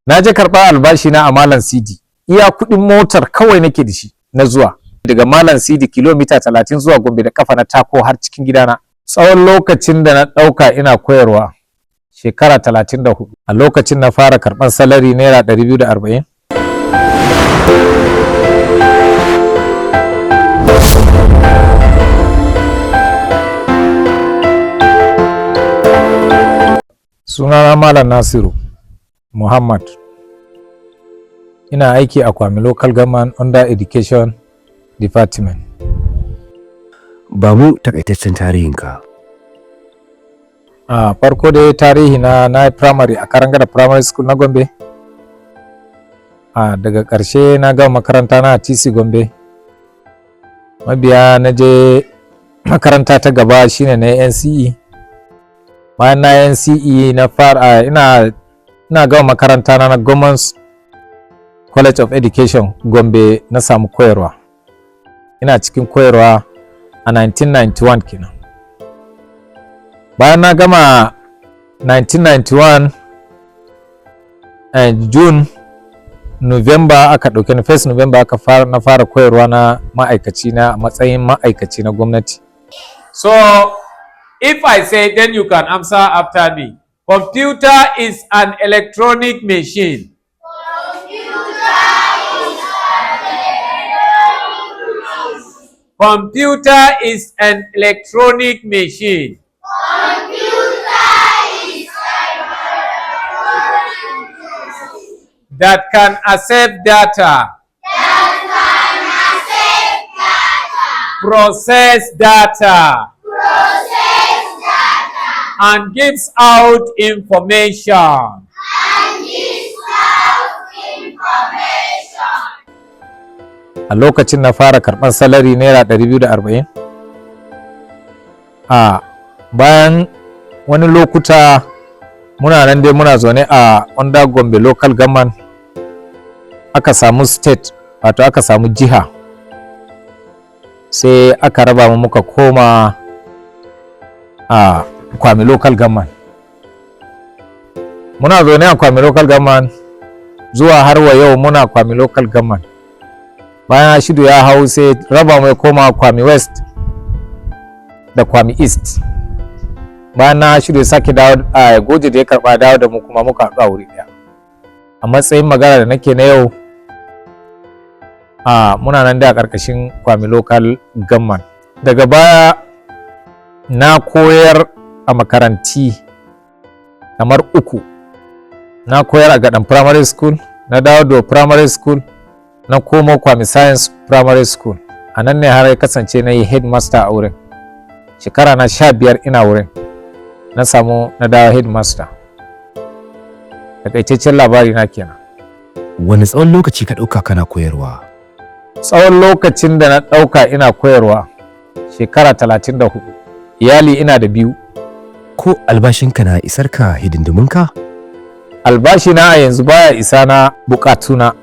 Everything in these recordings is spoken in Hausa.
Na je karɓar albashi na a Malam Sidi. Iya kuɗin motar kawai nake da shi na zuwa. Daga Malam Sidi kilomita 30 zuwa Gombe, da kafa na tako har cikin gidana. Tsawon lokacin da na ɗauka ina koyarwa shekara 34. A lokacin na fara karɓar salari naira 240. Sunana Malam Nasiru Muhammad. Ina aiki a Kwami Local Government under Education Department. Ba mu takaitaccen tarihinka. A farko dai tarihi na, na yi primary a Karangada Primary School na Gombe. A daga ƙarshe na gama makaranta na a TC Gombe. Mabiya na je makaranta ta gaba shine na NCE. Bayan na NCE na fara ina gama makaranta na na Government College of Education Gombe, na samu koyarwa. Ina cikin koyarwa a 1991 kenan. Bayan na gama 1991 June, November aka ɗauke ni, 1st November aka fara, na fara koyarwa na ma'aikaci na a matsayin ma'aikaci na gwamnati. So if I say, then you can answer after me. Computer is an electronic machine. Computer is an electronic machine. That can accept data. Process data. And gives out information. A lokacin na fara karɓar salari naira 240. A bayan wani lokuta muna nan dai muna zaune a under Gombe Local Government, aka samu state, wato aka samu jiha, sai aka raba mu muka koma a Kwami Local Government. Muna zaune a Kwami Local Government zuwa har wa yau muna Kwami Local Government. Bayan Ashidu ya hau, sai raba mai koma Kwami West da Kwami East. Bayan na Ashidu ya sake dawo a goje da ya karba, dawo da mu kuma muka haɗu a wuri ɗaya. A matsayin magana da nake na yau, a muna nan da a ƙarƙashin Kwami Local Government. Daga baya na koyar a makaranti kamar uku. Na koyar a Gadan Primary School, na dawo da Primary School, na komo Kwami Science Primary School. A nan ne har ya kasance na yi headmaster a wurin. Shekara na 15 ina wurin, na samu na dawo headmaster. Takaitaccen labari na kenan. Wane tsawon lokaci ka ɗauka kana koyarwa? Tsawon lokacin da na ɗauka ina koyarwa shekara 34. Iyali ina da biyu. Ko albashinka na isar ka hidindimunka? Albashi na a yanzu baya isa na bukatuna.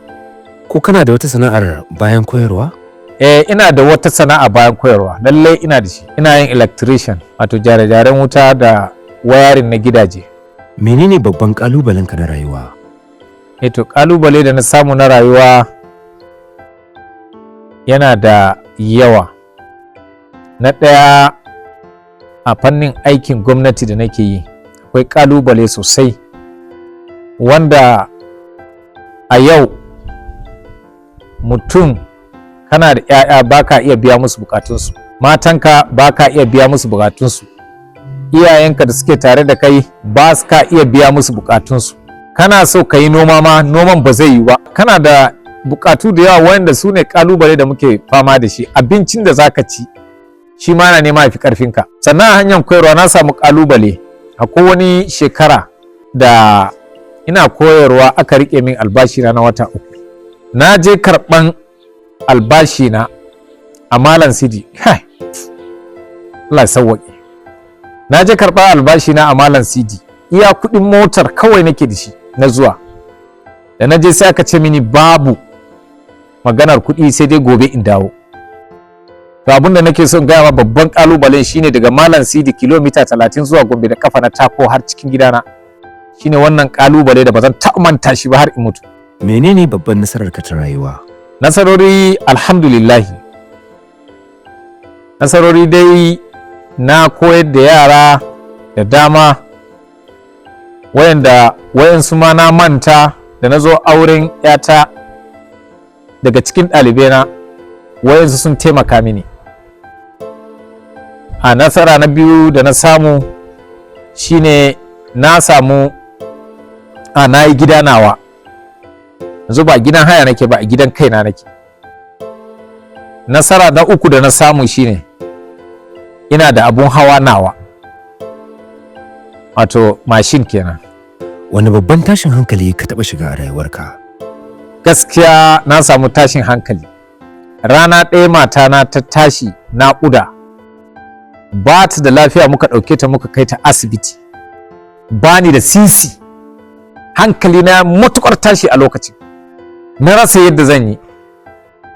Ko kana da wata sana'ar bayan koyarwa? Eh, ina da wata sana'a bayan koyarwa, lallai ina da shi. Ina yin electrician, wato gyare-gyaren wuta da wayarin na gidaje. Menene babban ƙalubalenka na rayuwa? Eh to, kalubale da na samu na rayuwa yana da yawa. Na ɗaya, a fannin aikin gwamnati da nake yi akwai kalubale sosai, wanda a yau mutum kana da 'ya'ya ba ka iya biya musu bukatunsu, matanka ba ka iya biya musu bukatunsu, iyayenka da suke tare da kai ba ka iya biya musu bukatunsu. Kana so ka yi noma ma, noman ba zai yi ba. Kana da bukatu da yawa wanda su ne kalubale da muke fama da shi. Abincin da zaka ci shi ma na nema ya fi karfinka. Sannan a hanyar koyarwa na samu kalubale. Akwai wani shekara da ina koyarwa aka rike min albashi na wata 3. Na je karban albashi na a Malam Sidi. Kai, Allah ya sauwaƙe. Na je karɓar albashi na a Malam Sidi, iya kuɗin motar kawai nake da shi na zuwa. Da na je sai aka ce mini babu maganar kuɗi, sai dai gobe in dawo. To, abin da nake son gaya ma, babban kalubalen shine daga Malam Sidi kilomita 30 zuwa Gombe, da kafa na tako har cikin gidana. Shine wannan kalubale da ba zan taɓa manta shi ba har in mutu. Menene babban nasararka ta rayuwa? Nasarori, alhamdulillahi, nasarori dai na koyar da yara da dama, wayanda wayansu ma na manta. Da na zo auren yata, daga cikin ɗalibaina wayansu sun taimaka mini. A nasara na biyu da na samu shine na samu a na yi gida nawa. Yanzu ba gidan haya nake ba, a gidan kaina nake. Nasara na uku da na samu shine ina da abun hawa nawa, wato mashin kenan. Wani babban tashin hankali ka taɓa shiga a rayuwarka? Gaskiya na samu tashin hankali rana ɗaya. Matana ta tashi naƙuda, ba ta da lafiya, muka ɗauke ta muka kai ta asibiti. Ba ni da sisi. Hankali na matuƙar tashi a lokacin, na rasa yadda zan yi.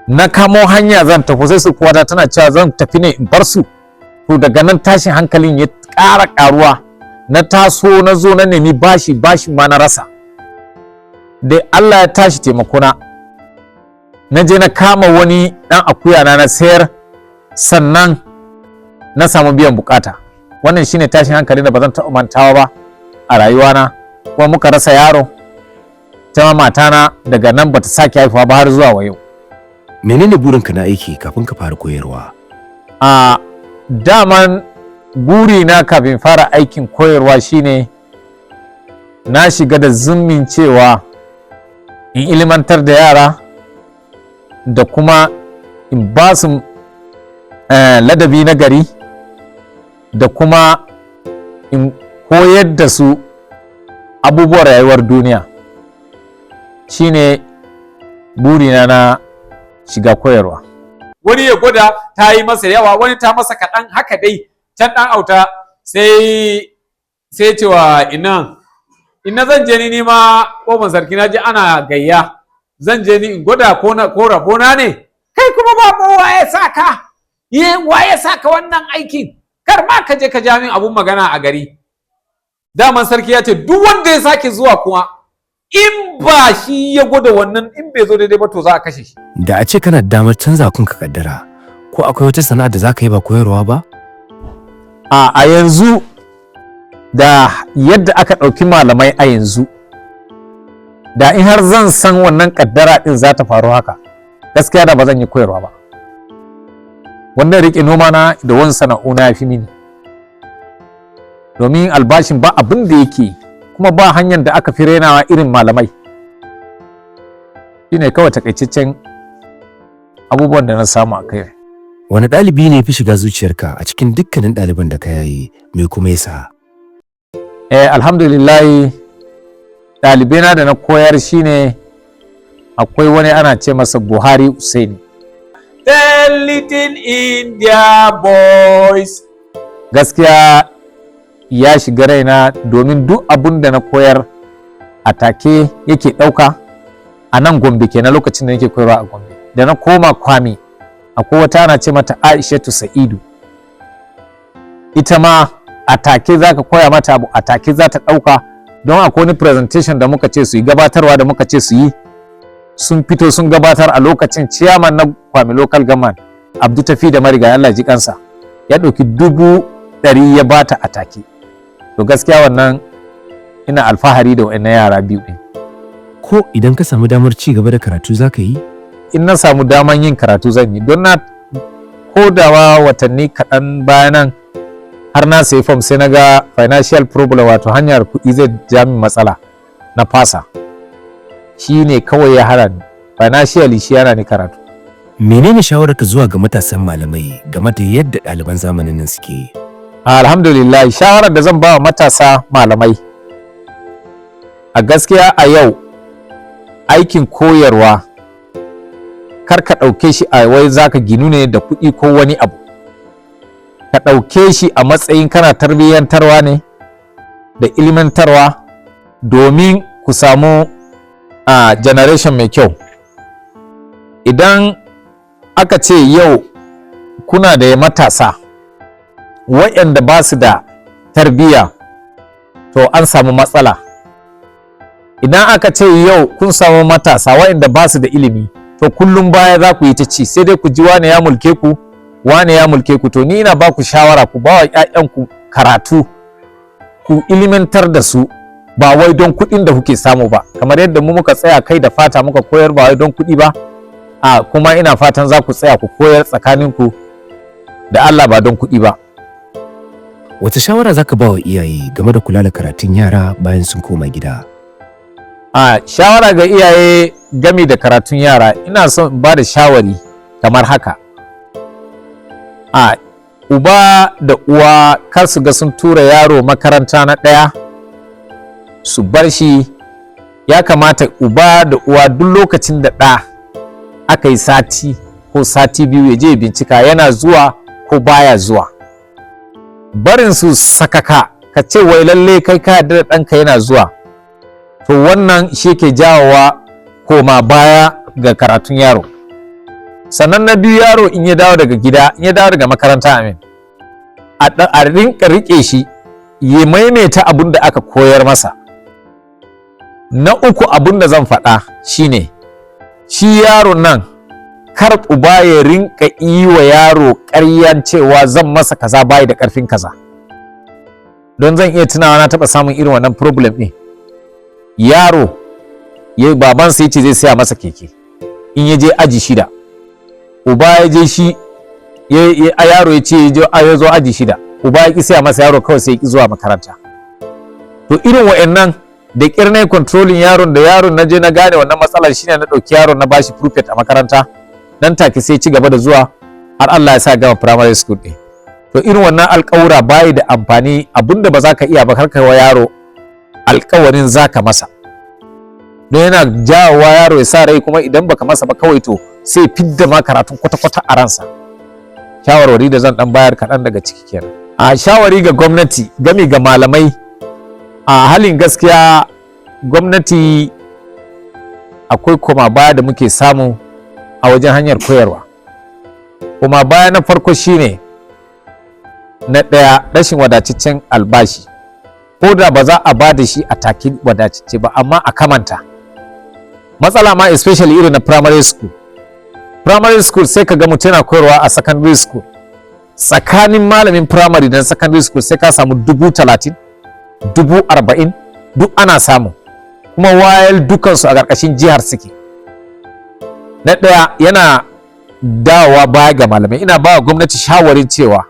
Na kamo hanya zan tafi, sai su kuwa tana cewa zan tafi ne in bar su. To, daga nan tashin hankalin ya ƙara ƙaruwa. Na taso na zo na nemi bashi, bashi ma na rasa. Da Allah ya tashi taimakona, na je na kama wani ɗan akuya na, na sayar, sannan na samu biyan bukata. Wannan shine tashin hankali da ba zan taɓa mantawa ba a rayuwana. Kuma muka rasa yaro ta matana, daga nan bata sake haifuwa ba har zuwa wa yau. Menene burinka na aiki kafin ka fara koyarwa? A daman burina kafin fara aikin koyarwa shine na shiga da zummin cewa in ilimantar da yara da kuma in ba su ladabi na gari da kuma in koyar da su abubuwan rayuwar duniya. Shine burina na shiga koyarwa. Wani ya gwada ta yi masa yawa, wani ta masa kaɗan, haka dai. Can ɗan auta sai cewa ina ina zan je ni nima ƙofar sarki, na ji ana gayya, zan je ni in gwada ko na ko rabona ne. Kai kuma ba wa ya sa ka ye, wa ya sa ka wannan aikin? Kar ma ka je ka ja min abun magana a gari. Daman sarki ya ce duk wanda ya sake zuwa kuma, in ba shi ya gwada wannan, in bai zo daidai ba, to za a kashe shi. Da a ce kana da damar canza kanka kaddara, ko akwai wata sana'a da za ka yi ba koyarwa ba? A yanzu da yadda aka ɗauki malamai a yanzu, da in har zan san wannan kaddara ɗin za ta faru haka, gaskiya da ba zan yi koyarwa ba. Wannan riƙe noma na da wani sana'u na fi mini, domin albashin ba abin da yake, kuma ba hanyar da aka fi renawa irin malamai. Shine kawai takaitaccen abubuwan da na samu a kai. Wani ɗalibi ne fi shiga zuciyarka a cikin dukkanin ɗaliban da ka yayi, me kuma yasa? Alhamdulillah, ɗalibaina da na koyar shine akwai wani ana ce masa Buhari Usaini. The Little India Boys. Gaskiya ya shiga raina, domin duk abun da na koyar a take yake ɗauka. A nan Gombe kenan, lokacin da nake koyarwa a Gombe. Da na koma Kwami, akwai wata ana ce mata Aishatu Sa'idu. Ita ma a take za ka koya mata abu, a take za ta ɗauka. Don akwai wani presentation da muka ce su yi, gabatarwa da muka ce su yi, sun fito sun gabatar. A lokacin ciyaman na Kwami Local Government, Abdu Tafi da marigayi, Allah ji kansa, ya ɗauki 100,000 ya bata a take. To, gaskiya wannan ina alfahari da wa'annan yara biyu ɗin. Ko idan ka samu damar ci gaba da karatu za ka yi? In na samu daman yin karatu zan yi, don na kodawa watanni kaɗan bayan nan har na sayi form, sai na ga financial problem, wato hanyar kuɗi zai ja min matsala, na fasa. Shi ne kawai ya hana ni, financially shi yana ni karatu. Menene shawararka zuwa ga matasan malamai game da yadda ɗaliban zamanin nan suke yi? Alhamdulillah, shawarar da zan ba wa matasa malamai a gaskiya, a yau aikin koyarwa kar ka ɗauke shi a wai zaka ginu ne da kuɗi ko wani abu. Ka ɗauke shi a matsayin kana tarbiyyantarwa ne da ilimantarwa domin ku samu a generation mai kyau. Idan aka ce yau kuna da matasa waɗanda ba su da tarbiyya, to an samu matsala. Idan aka ce yau kun samu matasa waɗanda ba su da ilimi, to kullum baya za ku yi ta ci, sai dai ku ji wane ya mulke ku, wane ya mulke ku. To ni ina ba ku shawara, ku ba wa 'ya'yanku karatu, ku ilimantar da su, ba wai don kuɗin da kuke samu ba, kamar yadda mu muka tsaya kai da fata muka koyar, ba wai don kuɗi ba. A kuma ina fatan za ku tsaya ku koyar tsakaninku da Allah, ba don kuɗi ba. Wace shawara za ka ba wa iyaye game da kula da karatun yara bayan sun koma gida? A shawara ga iyaye game da karatun yara, ina son in ba da shawari kamar haka: a uba da uwa kar su ga sun tura yaro makaranta na ɗaya su bar shi. Ya kamata uba da uwa, duk lokacin da ɗa aka yi sati ko sati 2, ya je ya bincika yana zuwa ko baya zuwa. Barin su sakaka, ka ce wai lalle kai ka yarda da ɗanka yana zuwa, to wannan shi ke jawowa koma baya ga karatun yaro. Sannan na biyu, yaro in ya dawo daga gida, in ya dawo daga makaranta, amin, a rinka rike shi ya maimaita abin da aka koyar masa. Na uku, abin da zan faɗa shine, shi yaron nan, kar uba ya rinka yi wa yaro ƙaryan cewa zan masa kaza, bayi da ƙarfin kaza. Don zan iya tunawa na taɓa samun irin wannan problem ɗin. Yaro ya babansa ya ce zai saya masa keke in ya je aji 6. Uba ya je shi ya yaro ya ce ya zo aji 6, uba ya ki saya masa. Yaro kawai sai ya ki zuwa makaranta. To irin wa'annan, da ƙyar na controlling yaron da yaron, na je na gane wannan matsalar, shine na ɗauki yaron na bashi prefect a makaranta. Nan take sai ci gaba da zuwa har Allah ya sa gama primary school ɗin. To irin wannan alƙawura bayi da amfani. Abinda ba za ka iya ba, kar ka wa yaro alƙawarin za ka masa, don yana jawowa yaro ya sa rai, kuma idan baka masa ba kawai, to sai fidda ma karatun kwata-kwata a ransa. Shawarwari da zan dan bayar kaɗan daga ciki kenan. A shawari ga gwamnati game ga malamai, a halin gaskiya gwamnati akwai koma baya da muke samu a wajen hanyar koyarwa. Koma baya na farko shine, na ɗaya, rashin wadataccen albashi. Ko da ba za a ba da shi a take wadatacce ba, amma a kamanta. Matsala ma especially irin na primary school. Primary school, sai ka ga mutum yana koyarwa a secondary school, tsakanin malamin primary da secondary school sai ka samu 30,000, 40,000, duk ana samu, kuma while dukansu a ƙarƙashin jihar suke. Na ɗaya, yana dawowa baya ga malamai. Ina ba wa gwamnati shawarin cewa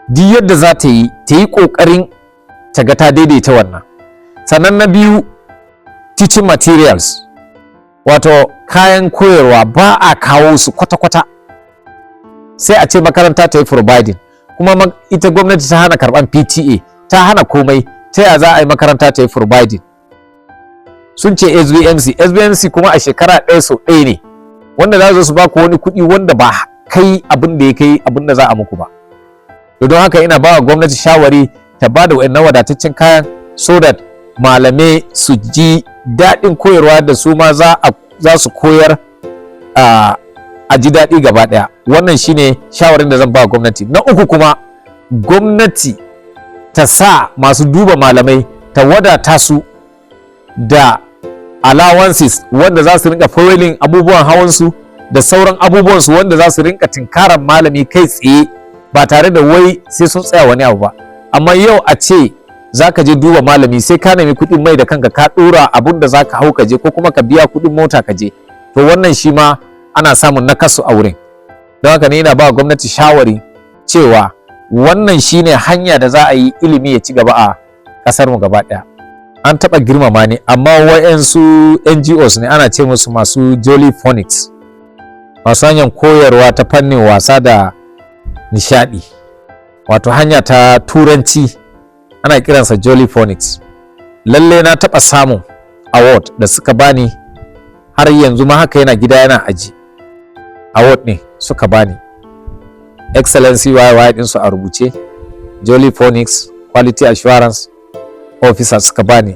duk yadda za ta yi, ta yi ƙoƙarin ta ga ta daidaita wannan. Sannan na biyu, teaching materials, wato kayan koyarwa, ba a kawo su kwata-kwata, sai a ce makaranta ta yi providing. Kuma ita gwamnati ta hana karban PTA, ta hana komai. Ta ya za a yi makaranta ta yi providing? Sun ce SBMC. SBMC kuma a shekara ɗaya sau ɗaya ne, wanda za su ba ku wani kuɗi wanda ba kai abin da ya kai abin da za a muku ba. To don haka ina ba wa gwamnati shawari ta ba da wa'annan wadataccen kayan, so that malamai su ji daɗin koyarwa, da su ma za su koyar a ji daɗi gaba ɗaya. Wannan shine shawarin da zan ba gwamnati. Na uku kuma, gwamnati ta sa masu duba malamai, ta wadata su da allowances wanda za su rinka fueling abubuwan hawansu da sauran abubuwansu, wanda za su rinka tinkarar malami kai tsaye ba tare da wai sai sun tsaya wani abu ba. Amma yau a ce za ka je duba malami, sai ka nemi kuɗin mai da kanka, ka ɗora abun da za ka hau ka je, ko kuma ka biya kuɗin mota ka je, to wannan shi ma ana samun nakasu a wurin. Don haka ne ina ba gwamnati shawari cewa wannan shine hanya da za a yi ilimi ya ci gaba a ƙasar mu gaba ɗaya. An taɓa girmama ni, amma wa'yansu NGOs ne, ana ce musu masu Jolly Phonics, masu hanyar koyarwa ta fannin wasa da nishaɗi, wato hanya ta Turanci ana kiransa Jolly Phonics. Lalle na taɓa samun award da suka bani. Har yanzu ma haka yana gida yana aji. Award ne suka bani, Excellency YY ɗinsu a rubuce, Jolly Phonics Quality Assurance Officer, suka bani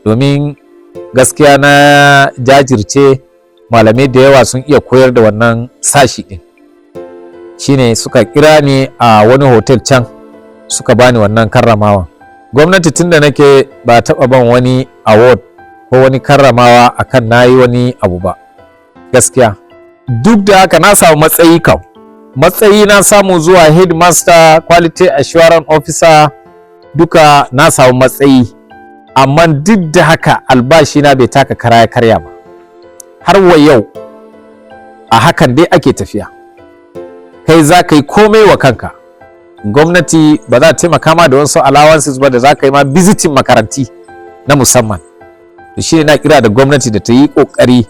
domin gaskiya na jajirce, malamai da yawa sun iya koyar da wannan sashi ɗin. Shine suka kira ni a wani hotel can, suka bani wannan karramawa. Gwamnati, tunda nake ba taɓa ban wani award. Ko wani karramawa akan na yi wani abu ba, gaskiya. Duk da haka na samu matsayi kam, matsayi na samu zuwa headmaster, quality assurance officer, duka na samu matsayi. Amma duk da haka albashi na bai taka kara ya karya ba. Har wa yau a hakan dai ake tafiya. Kai za ka yi komai wa kanka. Gwamnati ba za ta taimaka ma da wasu allowances ba da za ka yi ma visiting makaranti na musamman. To shi na kira da gwamnati da ta yi kokari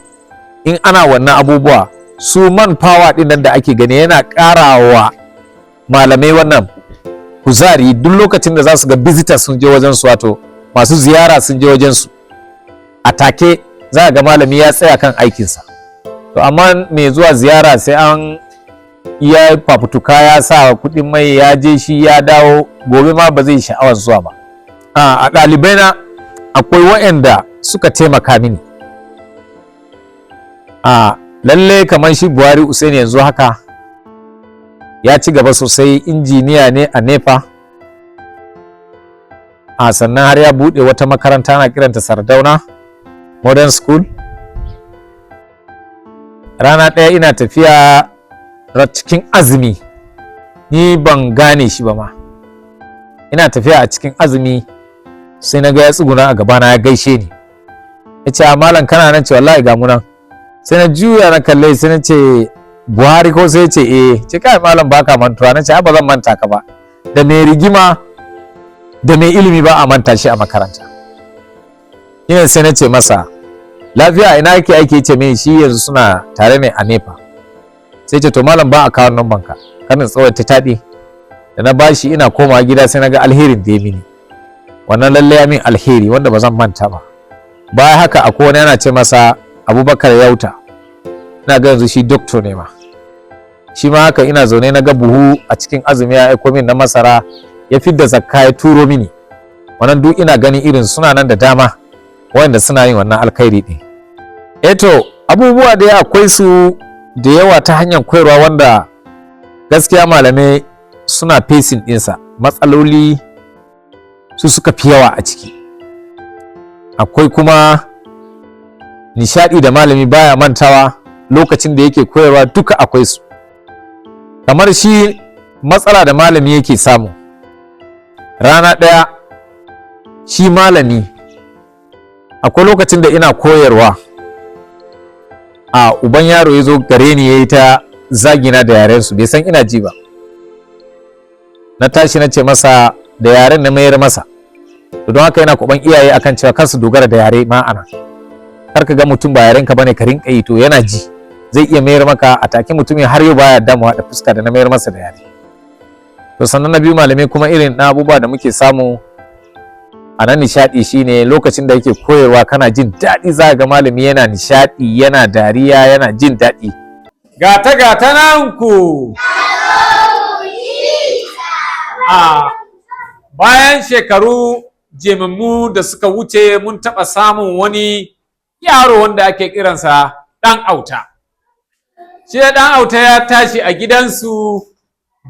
in ana wannan abubuwa, su man power din nan da ake gani yana ƙarawa malamai wannan kuzari duk lokacin da za su ga visitors sun je wajen su, wato masu ziyara sun je wajen su, a take za ga malami ya tsaya kan aikinsa. To amma mai zuwa ziyara sai an ya fafutuka, ya sa kuɗin mai, ya je shi ya dawo, gobe ma ba zai sha'awar zuwa ba. A ɗalibai na akwai waɗanda suka taimaka mini a lalle, kamar shi Buhari Usaini, yanzu haka ya ci gaba sosai, injiniya ne a NEPA. A sannan har ya buɗe wata makaranta na kiranta Sardauna Modern School. Rana ɗaya ina tafiya cikin azumi, ni ban gane shi ba ma. Ina tafiya a cikin azumi sai na ga ya tsuguna a gabana ya gaishe ni, ya ce, "Malam, kana nan?" Ce, "Wallahi ga mu nan." Sai na juya na kalle, sai na ce, "Buhari ko?" Sai ce, "Eh." Ce, "Kai malam, baka mantuwa." Na ce, "Ba zan manta ka ba. Da mai rigima da mai ilimi ba a manta shi a makaranta." Ina sai na ce masa, "Lafiya, ina yake aiki?" Ce min shi yanzu suna tare ne a NEPA. Sai ce, "To malam, ba a kawo numban ka." Kanin tsawaita taɗi da na bashi, ina komawa gida sai na ga alherin da ya mini. Wannan lalle ya min alheri wanda ba zan manta ba. Bayan haka akwai wani yana ce masa Abubakar Yauta, ina ga yanzu shi doctor ne ma. Shi ma haka ina zaune na ga buhu a cikin azumi ya aiko min na masara, ya fidda zakka ya turo mini. Wannan duk ina ganin irin suna nan da dama wanda suna yin wannan alkhairi din. Eto, abubuwa da akwai su da yawa ta hanyar koyarwa wanda gaskiya malamai suna facing ɗinsa, matsaloli su suka fi yawa a ciki. Akwai kuma nishaɗi da malami baya mantawa lokacin da yake koyarwa, duka akwai su. Kamar shi matsala da malami yake samu rana ɗaya, shi malami, akwai lokacin da ina koyarwa a uban yaro ya zo gare ni ya yi ta zagina da yarensu, bai san ina ji ba. Na tashi na ce masa da yaren, na mayar masa. To don haka yana kuban iyaye akan cewa kar su dogara da yare ma'ana. Kar ka ga mutum ba yaren ka bane ka rinka yi, to yana ji, zai iya mayar maka a take. Mutumin har yau baya damuwa da fuska da na mayar masa da yare. To sannan na biyu, malamai kuma irin na abubuwa da muke samu a nan nishaɗi shine lokacin da yake koyarwa kana jin daɗi, za ga malami yana nishaɗi, yana dariya, yana jin daɗi. Gata gata nan ku. A bayan shekaru jemimmu da suka wuce, mun taɓa samun wani yaro wanda ake kiransa Ɗan Auta. Shi Ɗan Auta ya tashi a gidansu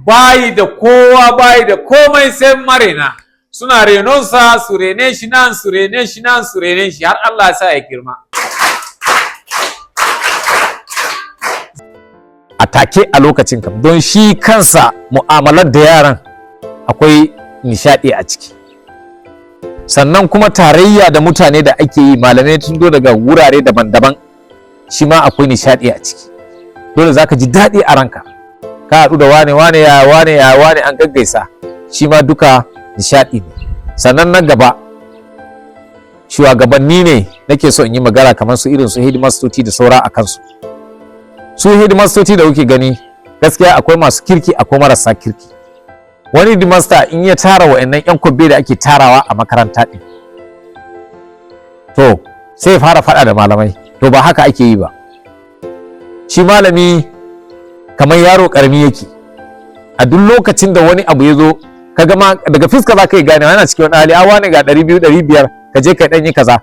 bayi da kowa, bayi da komai sai marena. Suna renonsa, su rene shi nan, su rene shi nan, su rene shi har Allah ya sa ya girma. A take a lokacin kam, don shi kansa mu'amalar da yaran akwai nishaɗi a ciki. Sannan kuma tarayya da mutane da ake yi, malamai sun zo daga wurare daban-daban, shi ma akwai nishaɗi a ciki. Dole zaka ji daɗi a ranka, ka haɗu da wane, wane ya, wane ya, wane, an gaggaisa, shi ma duka nishaɗi ne. Sannan na gaba, shugabanni ne nake so in yi magana, kamar su irin su hidimastoci da saura a kansu. Su hidimastoci da kuke gani, gaskiya akwai masu kirki, akwai marasa kirki. Wani headmaster in ya tara wa'annan yan kwabbe da ake tarawa a makaranta ɗin, to sai ya fara faɗa da malamai. To ba haka ake yi ba. Shi malami kamar yaro ƙarami yake. A duk lokacin da wani abu ya zo, ka gama daga fiska za ka yi gane yana cikin wani hali. A wani ga 200, 500, ka je ka ɗan yi kaza.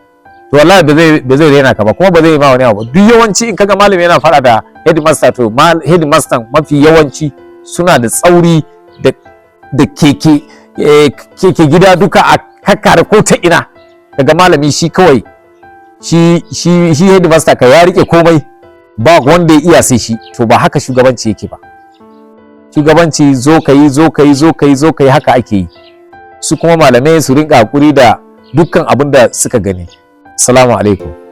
To wallahi ba zai rena ka ba, kuma ba zai yi ma wani abu. Duk yawanci in kaga malami yana faɗa da headmaster, to headmaster mafi yawanci suna da tsauri da keke gida duka a kakkare ko ta ina. Kaga malami shi kawai Shi headmaster ka ya rike komai, ba wanda ya iya sai shi. To, ba haka shugabanci yake ba. Shugabanci zo ka yi, zo ka yi, zo ka yi, zo ka yi, haka ake yi. Su kuma malamai su rinka hakuri da dukkan abin da suka gani. Assalamu alaikum.